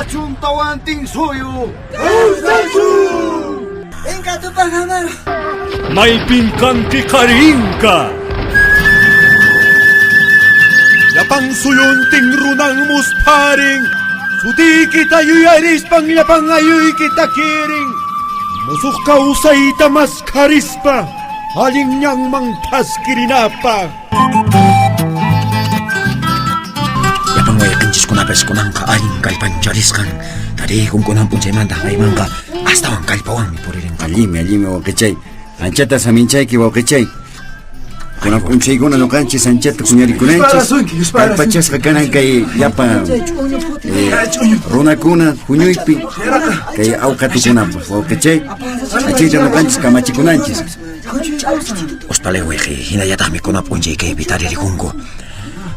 Kawsachun Tawantinsuyu! Kawsachun! Inka Tupac Amaru! Maypin kanki qhari Inka? Llapan suyuntin runan muspharin, sutiykita yuyarispan llapan ayuykita kirin, musuq kawsayta maskharispa allin ñanman thaskirinapaq. Llapan wayqinchiskunapas kunanqa allin kallpancharisqan tarikun kunan p'unchaymanta maymanqa astawan kallpawanmi puririnqa. Allinmi, allinmi wawqichay. Anchata saminchayki wawqichay. Kunan p'unchaykuna ñuqanchis anchata huñarikunanchis. Kallpachasqa kanan kay llapa eh, runakuna huñuypi kay awqatukunapaq wawqichay. Achayta ñuqanchis kamachikunanchis. Uspalay wayqi, hinallataqmi kuna p'unchay kaypi taririkunku.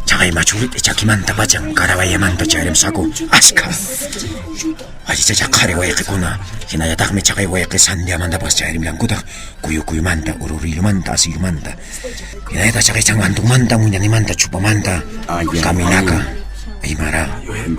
Chaqay machurit'i chakimanta pachan Carabayamanta chayrimsaku askha. Allichacha qhari wayqikuna, hinallataqmi chaqay wayqi Sandiamantapas chayrimllankutaq Kuyukuymanta, Ururillumanta, Asillumanta. Hinallataq chaqay San Antonmanta, Muñanimanta, Chupamanta, Caminaca, Aymara.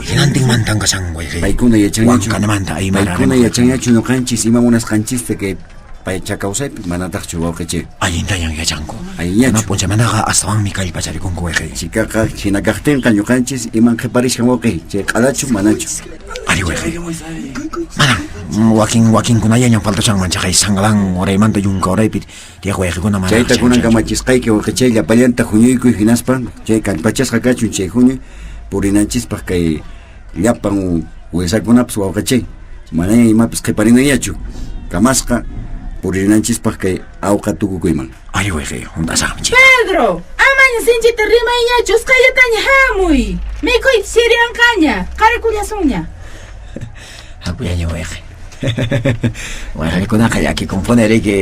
Hinantinmantan kashan wayqi. Paykuna yachanñachu. Huancanamanta, Aymara. Paykuna yachanñachu ñuqanchis ima munasqanchista kay pacha kawsaypi manataqchu wawqichay. Allintañan yachanku. Allinñachu. Kuna p'unchaymanaqa astawanmi kallpacharikunku wayqi. Chikaqa hina kaqtinqa ñuqanchis iman qhiparishkan wawqi, chay q'alachu manachu. Ari wayqi. Manan wakin wakinkunallañan faltashanman chaqay Sangalán uraymanta yunka uraypi tiyaq wayqikuna mana. Chayta kunan kamachisqayki wayqichay llapallanta huñuykuy hinaspa chay kallpachasqa kachun chay huñuy purinanchispaq kay llapan wisakunapas wawqichay manaña imapis qhiparinanñachu kamasqa puririnanchispaq kay awqa tukukuyman. Ari wayqi hunt'asaqmi chay. Pedro, amaña sinchita rimayñachu, usqhayllataña hamuy. Mikhuyta sirianqaña, qarakullasunña. Hakullaña wayqi. Wayqikunaqa llakikunpuni riki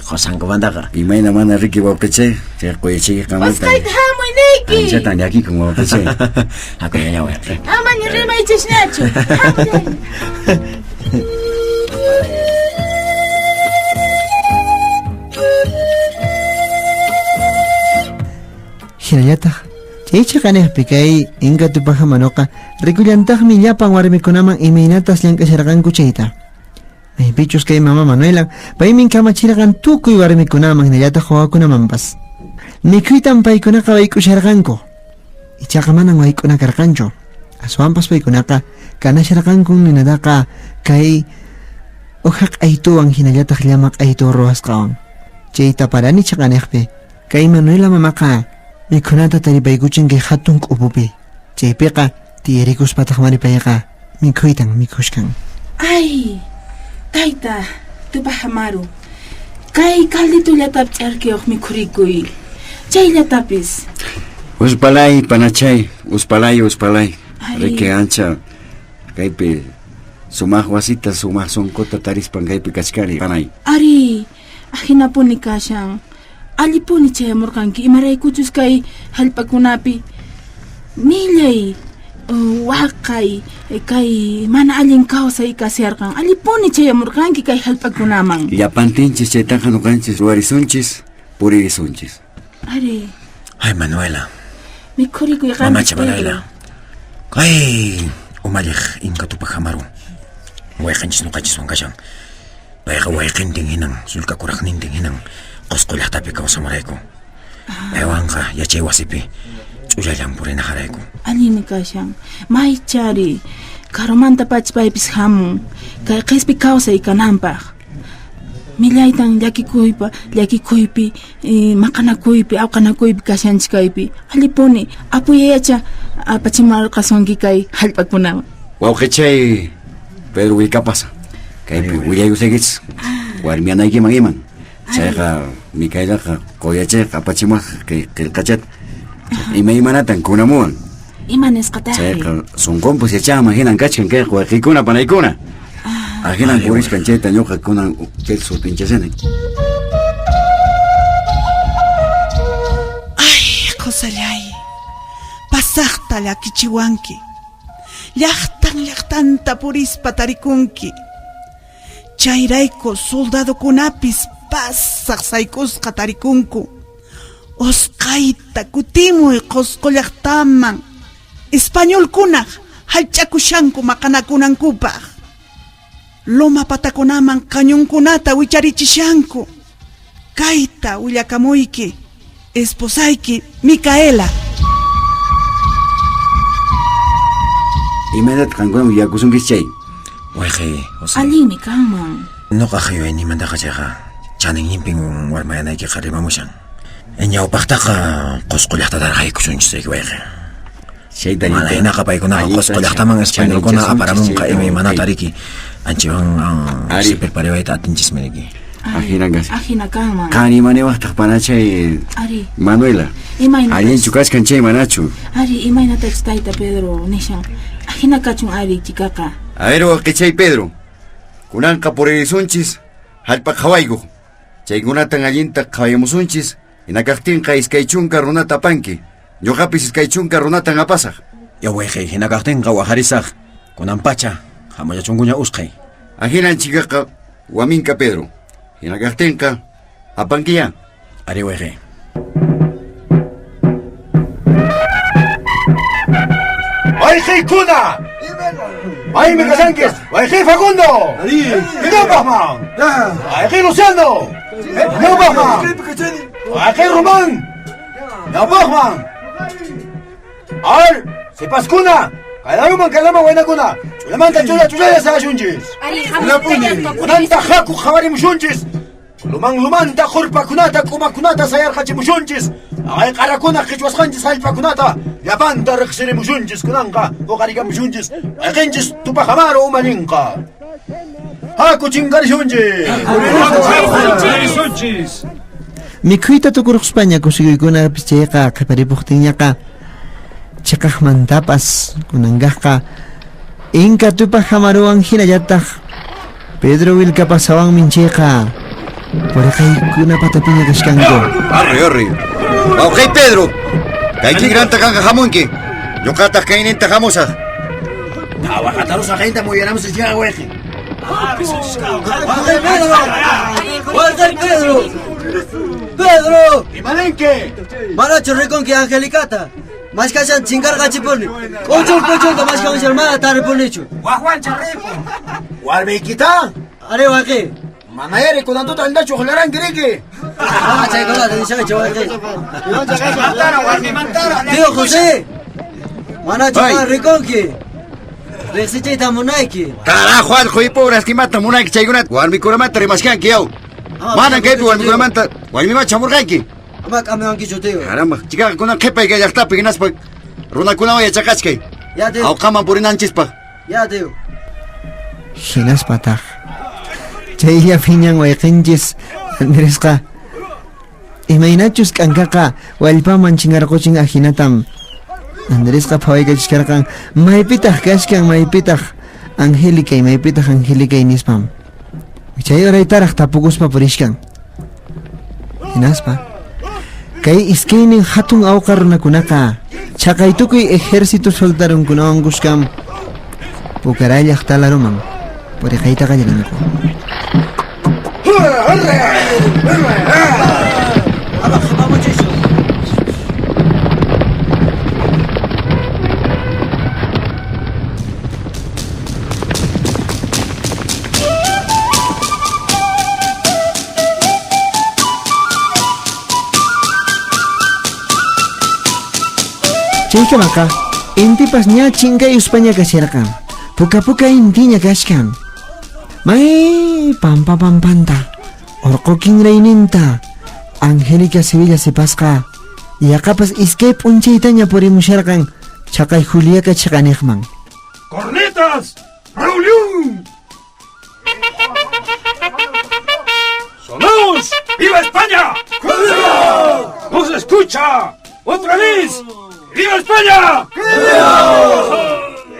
qosankumantaqa. Imayna mana riki wawqichay, chay quyachayki qanmanta. Usqhayta hamuy niyki. Anchatan llakikun wawqichay. Hakullaña wayqi. Amaña rimaychishñachu. Hamullaña. Hinallataq chay chiqaniqpi kay Inka Tupac Amaruqa rikullantaqmi llapan warmikunaman imaynatas llank'asharqanku chayta. Maypichus kay mama Manuela paymin kamachirqan tukuy warmikunaman hinallataq wawakunamanpas. Mikhuytan paykunaqa wayk'usharqanku. Ichaqa manan wayk'una karqanchu. Aswanpas paykunaqa kanasharqankun ninataqa kay uja q'aytuwan hinallataq llama q'aytu ruwasqawan. Chayta parani chiqaniqpi kay Manuela mamaqa mikhunata taripaykuchin kay hatun k'upupi. Chaypiqa tiyarikuspataq mari payqa mikhuytan mikhushkan. Ay, tayta Tupac Amaru, kay calditullatapis ch'arkiyuq mikhurikuy. Chayllatapis. Uspalay, panachay, uspalay, uspalay. Ay. Riki ancha kaypi sumaq wasita, sumaq sunquta tarispan kaypi kachkani, panay. Ari, ajinapuni kashan. Allipuni chayamurqanki, imaraykuchus kay hallp'akunapi millay waqay kay mana allin kawsay kasharqan. Allipuni chayamurqanki kay hallp'akunaman. Llapantinchis chaytaqa ñuqanchis ruwarisunchis, puririsunchis. Ari. Ay, Manuela. Mikhurikuy qanpis, Mamacha Pedro. Manuela. Kay umalliq Inka Tupac Amaru. Wayqinchis ñuqanchiswan kashan. Payqa wayqintin hinan, sullk'a kuraqnintin hinan Qosqo llaqtapi kawsamurayku. Paywanqa yachay wasipi ch'ullallan purinajarayku. Allinmi kashan. Maychari, karumantapacha paypis hamun, kay qhispi kawsay kananpaq. Millaytan llakikuypa, llakikuypi, maqanakuypi, awqanakuypi kashanchis kaypi. Allipuni, apuyayacha apachimarqasunki kay hallp'akunaman. Wawqichay, Pedro Willkapas, kaypi willaykusaykichis, warmianaykiman iman. Chayqa Micaelaqa quyachayqa apachimuwaq kay qillqachata. Imaymanatan kunamuwan. Ima nisqataqri? Chayqa sunqunpas yachanman hinan kachkan kay wayqikuna panaykuna. Ahinan purispan chayta ñuqa kunan chayta sutinchasani. Ay, qosallay, pasaqta llakichiwanki. Llaqtan llaqtanta purispa tarikunki. Chayrayku soldadokunapis pasaq sayk'usqa tarikunku. Usqhayta kutimuy Qosqo llaqtaman. Españolkunaq Hallch'akushanku maqanakunankupaq. Loma patakunaman cañonkunata wicharichishanku. Kayta willakamuyki, esposayki Micaela. Imaynataq qankunaman willakusunkichis chay? Wayqey José. Allinmi kanman. Noqaq yuyayninmantaqa chayqa chaninninpin warmayanaykiqa rimamushan. Ñawpaqtaqa Qosqo llaqtataraq haykusunchis riki wayqe. Chayta Mana hinaqa paykunaqa Qosqo llaqtaman españolkuna aparamunqa imaymanata riki. Anchiwan sipirpariwayta atinchismi riki. Ajina kashan. Ajina kanman. Qan imaniwaqtaq panachay Ari. Manuela. Imaynatachus- Allinchu kachkan chay manachu? Ari, imaynatachus tayta Pedro nishan. Ajina kachun ari chikaqa. A ver, wawqichay Pedro. Kunanqa puririsunchis hallp'a qhawaykuq. Chaykunatan allinta qhawayamusunchis. Hina kaqtinqa 20 runata apanki. Ñuqapis 20 runatan apasaq. Ya wayqey, hina kaqtinqa waqarisaq. Kunan pacha, hamullachunkuña usqhay. Ajinan chikaqa waminka Pedro. Hina kaqtinqa apankiya. Ari wayqey. Wayqeykuna! Maymi kashankis! Wayqey Facundo! Ñawpaqman! Wayqey Luciano! Ñawpaqman! Wayqey Román! Ñawpaqman! Ar, sipaskuna! Kaylaruman kaylaman waynakuna! Ch'ullamanta ch'ulla ch'ullalla sayashunchis! Kunanta haku qhawarimushunchis! Luman lumanta qurpakunata k'umakunata sayarqachimushunchis! Ay qarakuna qhichwasqanchis hallp'akunata llapanta riqsirimushunchis kunanqa uqarikamushunchis wayqinchis Tupac Amaru umallinqa. Haku chinkarishunchis! Mikhuyta tukurquspaña kusikuykunapis chayqa qhiparipuqtinñaqa chiqaqmantapas kunankaqqa Inka Tupac Amaruwan hinallataq Pedro Wilcapasawanmin chayqa puriqaykuna patapiña kashkanku. Arri, arri. Wawqey Pedro, kay kinranta qanqa hamunki. Ñuqataq kayninta hamusaq. Awaqatarusaq hayta muyaramusaq chayqa wayqey. ¡Waqay Pedro! ¡Waqay Pedro! ¡Pedro! Imaninki! Manachu rikunki Angelicata? Mashkashan chinkarqachipuni. K'uchun k'uchunta mashkamushan mana taripunichu. Warmiykita? Ari waqi. Manayari kunantuta allintachu uqllaranki riki. Ah, chaykunata nishaychu waqi. Tío José! Manachu Ay. qan rikunki? Riqsichiyta munayki. Carajo, allqu ipuras kimata munayki chaykunata warmikunamanta rimashkanki yaw. Ama Manan kaypi tío. warmikunamanta warmiman chamurqanki. Ama k'amiwankichu tío. Caramba, chikaqa kunan qhipay kay llaqtapi hinaspa runakunawan yachaqachkay. Ya tío. Awqaman purinanchispaq. Ya tío. Hinaspataq chaylla phiñan wayqinchis Andresqa imaynachus k'ankaqa wallpaman chinkarquchin ajinatam Andresqa phawaykachishkarqan maypitaq kashkan maypitaq Angélica maypitaq Angélica nispam chay horaytaraq tapukuspa purishkan. Hinaspa kay iskaynin hatun awqa runakunaqa chaqay tukuy ejército soldarunkunawan kushkan Pucará llaqtalaruman puriqayta qallarinku. Ama qhipamuchishu. Chaykamaqa intipas ña chinkayuspaña kasharqan. Puka puka intiña kashkan. May pampa pampanta, urqu kinrayninta, Angélica Sevilla sipasqa yaqapas iskay p'unchaytaña purimusharqan chaqay Juliaca chiqaniqman. ¡Cornetas! ¡Reunión! ¡Sonaos! ¡Viva España! ¡No se escucha! ¡Otra vez! ¡Viva España!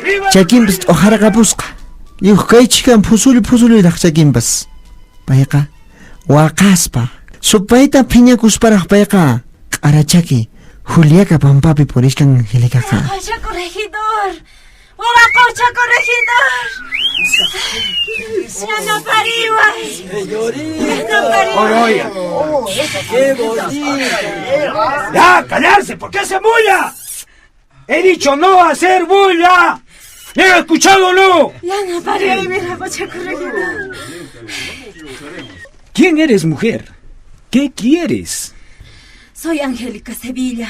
¡Viva! Chakinpas t'ujarqapusqa. Lliw kay chikan phusullu phusullutaq chakinpas. Payqa waqaspa supayta phiñakusparaq payqa q'arachaki Juliaca pampapi purishkan Angelicaqa. Wawaqocha corregidor! Wawaqocha corregidor! Yanapariway! Yanapariway! ¡Qué bonita! ¡Ya, callarse! ¿Por qué hace bulla? ¡He dicho no hacer bulla! ¿Me han escuchado o no? Yanapariway, Wiraqocha corregidor. ¿Quién eres, mujer? ¿Qué quieres? Soy Angélica Sevilla.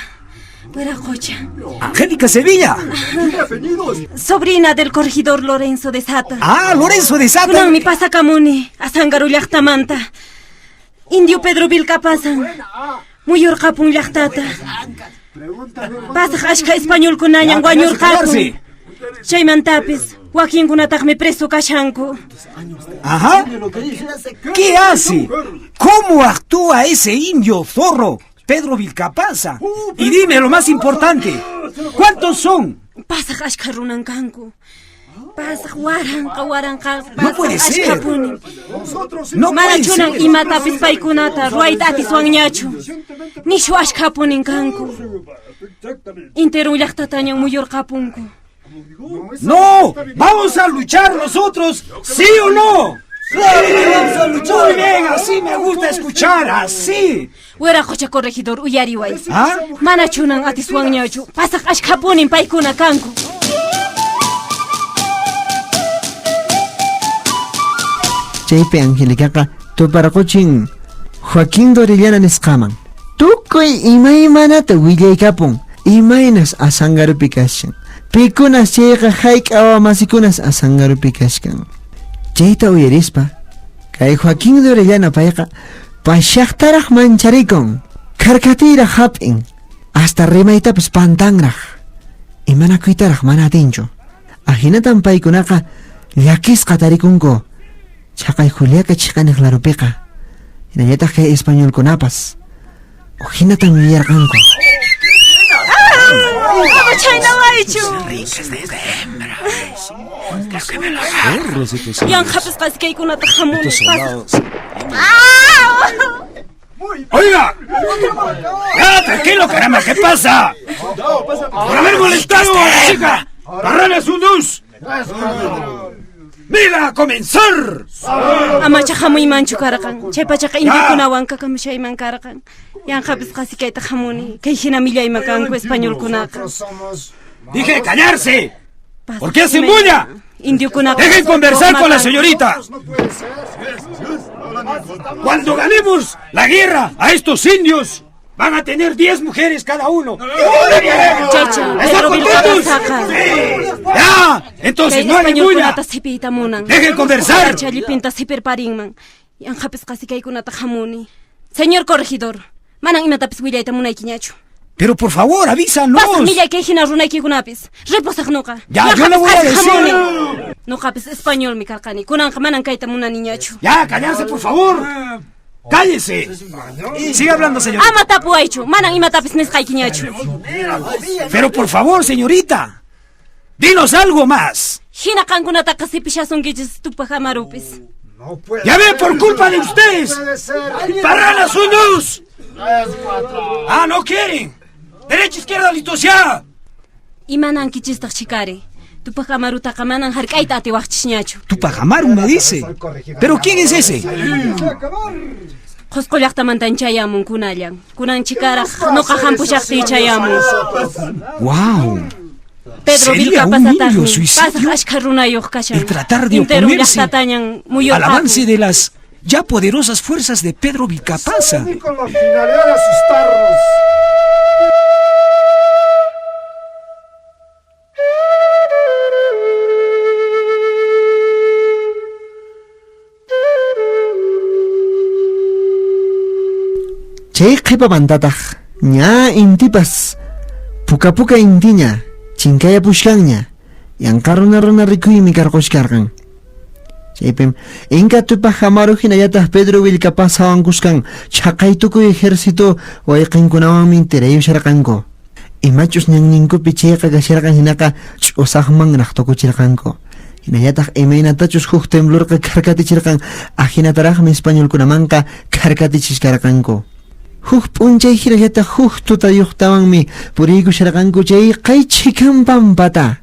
Wiraqocha. Angélica Sevilla. Sobrina del corregidor Lorenzo de Sata. Ah, Lorenzo de Sata. Kunanmi pasakamuni, Asangaru llaqtamanta. Indio Pedro Vilcapasan. Muyurqapun llaqtata. Pasaq ashka españolkunañan wañurqapun. Chaymantapis, wakinkunataqmi preso kashanku. Ajá. ¿Qué hace? ¿Cómo actúa ese indio zorro, Pedro Vilcapaza? Y dime lo más importante, ¿cuántos son? Pasaq ashka runan kanku. Pasaq waranqa waranqa No puede ser. ashkapuni. No Mana puede chunan ser. imatapis paykunata ruwayta atiswanñachu. Nishu ashkapunin kanku. Interun llaqtatañan muyurqapunku. No, vamos a luchar nosotros, ¿sí o no? ¡Claro que vamos a luchar! Muy bien, así me gusta escuchar, así. Wiraqocha corregidor uyariway. ¿Ah? Mana chunan atiswanñachu. Pasaq ashkapunin paykuna kanku. Chaypi Angelicaqa tuparquchin Joaquín de Orellana nisqaman. Tukuy imaymanata willaykapun imaynas Asangarupi kashan. Pikunas chayqa hayk'a wamasikunas Asangarupi kashkan. Chayta uyarispa kay Joaquín de Orellana payqa pashaqtaraq mancharikun. Kharkatiyraq hap'in. Hasta rimaytapas pantanraq. Imanakuytaraq mana atinchu. Ahinatan paykunaqa llakisqa tarikunku. Chaqay Juliaca chiqaniq larupiqa. Hinallataq kay españolkunapas. Uhinatan yuyarqanku. Ama chaynawaychu. Yanqapas kaykunata hamuni. Oiga, ya, tranquilo, caramba, ¿qué pasa? Por haber molestado a la chica, Barranas un dos. ¡Mira, a comenzar! Amacha hamuymanchu karqan. Chay pachaqa indiokunawan kakamushayman karqan. Yanqapis qasi kayta hamuni. Kay hina millayma kanku españolkunaqa. Dije callarse. ¿Por qué hacen bulla? Indiokunaqa. Dejen conversar con la señorita. Cuando ganemos la guerra a estos indios, van a tener 10 mujeres cada uno. Chaycha, ¿Están Pedro contentos? Vilcapazaqa. ¡Ya! Entonces Kay no hagan bulla. españolkunata sipiyta munan. Dejen conversar. Challipinta sipirparinman. Yanqapis qasi kaykunata hamuni. Señor corregidor, manan imatapis willayta munaykiñachu. Pero por favor, avísanos. Pasaq millay kay hina runaykikunapis. Riposaq nuqa. Ya, yo le voy a Yanqapis qasi decir. hamuni. Nuqapis españolmi karqani. Kunanqa manan kayta munaniñachu. Ya, callarse, por favor. Cállese. Siga hablando, señorita. Ama tapuwaychu, manan imatapis nisqaykiñachu. Pero por favor, señorita. Dinos algo más. Hina qankunataqa sipishasunkichis Tupac Amarupis. Ya ve, por culpa de ustedes. ¡Parranas unos! Ah, no quieren. Derecha, izquierda, listos ya. Imanankichistaq chikari. Tupac Amarutaqa manan hark'ayta atiwaqchisñachu. Tupac Amaru me dice. ¿Pero quién es ese? Qusqu llaqtamantan chayamun kunallan. Kunan chikaraq nuqa hampushaqtiy chayamun. ¡Wow! Pedro ¿Sería un Vilcapazataqmi indio suicidio? pasaq ashka runayuq kashan. El tratar de Interu oponerse llaqtatañan al muyurqapun. avance de las ya poderosas fuerzas de Pedro Vilcapaza. Con la finalidad de asustarnos. Chay qhipamantataq ña intipas puka puka intiña chinkayapushkanña yanqa runa runa rikuymi karqushkarqan. Chaypim Inka Tupac Amaru hinallataq Pedro Vilcapazawan kuskan chhaqay tukuy ejército wayqinkunawanmi tirayusharqanku. Imachus ñanninkupi chayqa kasharqan hinaqa ch'usaqmanraq tukuchirqanku. Hinallataq imaynatachus huk temblorqa kharkatichirqan ahinataraqmi españolkunamanqa kharkatichiskarqanku. Huk p'unchay hinallataq huk tutayuqtawanmi puriykusharqanku chay qaychikan pampata.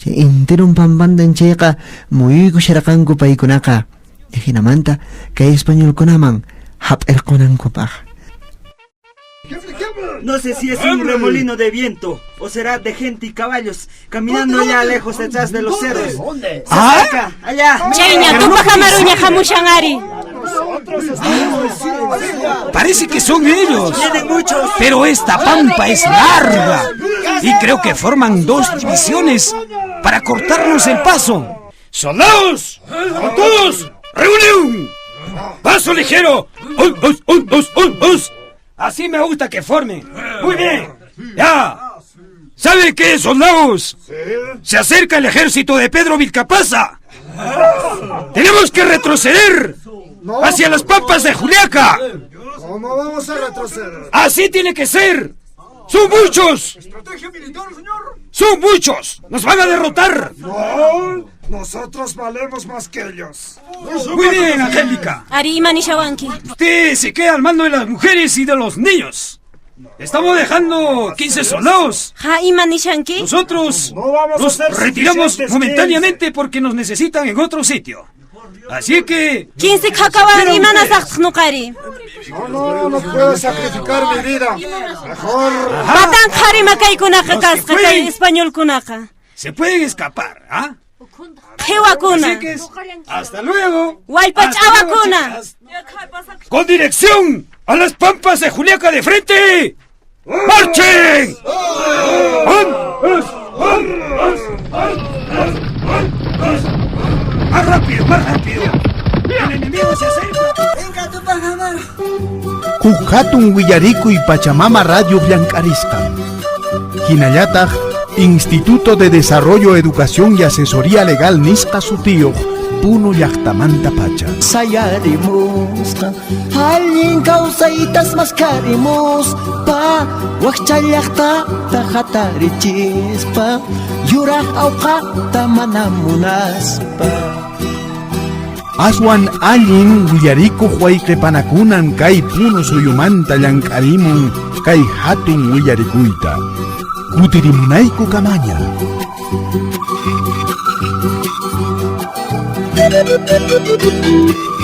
Chay intirun pampantan chayqa muyuykusharqanku paykunaqa. Hinamanta kay españolkunaman hap'irqunankupaq. No sé si es un remolino de viento o será de gente y caballos caminando allá lejos detrás de los cerros. Se ¿Ah? acerca, allá. Chayña, Tupac Amaruña hamushan ari. Parece que son ellos. Vienen muchos. Pero esta pampa es larga y creo que forman dos divisiones para cortarnos el paso. ¡Soldados! ¡A todos! ¡Reunión! ¡Paso ligero! ¡Un, dos, un, dos, un, dos! Así me gusta que formen. Muy bien. Ya. ¿Saben qué, soldados? Se acerca el ejército de Pedro Vilcapaza. Tenemos que retroceder hacia las pampas de Juliaca. ¿Cómo vamos a retroceder? Así tiene que ser. ¡Son muchos! ¿Estrategia militar, señor? ¡Son muchos! ¡Nos van a derrotar! No, nosotros valemos más que ellos. Muy bien, Angélica. Ari ima nishawanki. Usted se queda al mando de las mujeres y de los niños. Estamos dejando 15 soldados. Ja, ima nishanki. Nosotros No vamos a nos ser retiramos suficientes, momentáneamente porque nos necesitan en otro sitio. Así que... 15 qhakawan imanasaqtaq nuqari. No, no, no puedo sacrificar mi vida. Mejor. Patan qhari makaykunaqa Los que kasqa kay pueden. españolkunaqa. Se pueden escapar, ¿ah? Qhiwakuna. Así que es- hasta luego. Wallpa Hasta luego, ch'awakuna. chicas. Con dirección a las pampas de Juliaca de frente. ¡Marchen! ¡Un, dos, un, dos, un, dos, un, dos! ¡Más rápido, más rápido! ¡El enemigo se acerca! Inca Tupac Amaru. Huk hatun willarikuy Pachamama Radio llank'arisqan. Hinallataq Instituto de Desarrollo, Educación y Asesoría Legal nisqa sutiyuq Puno llaqtamanta pacha. Sayarimusqa allin kawsaytas maskarimuspa wakcha llaqtata hatarichispa yuraq awqata mana munaspa. Aswan allin willarikuq wayqipanakunan kay Puno suyumanta llank'arimun kay hatun willarikuyta. Kutirimunayku kamaña. Thank you.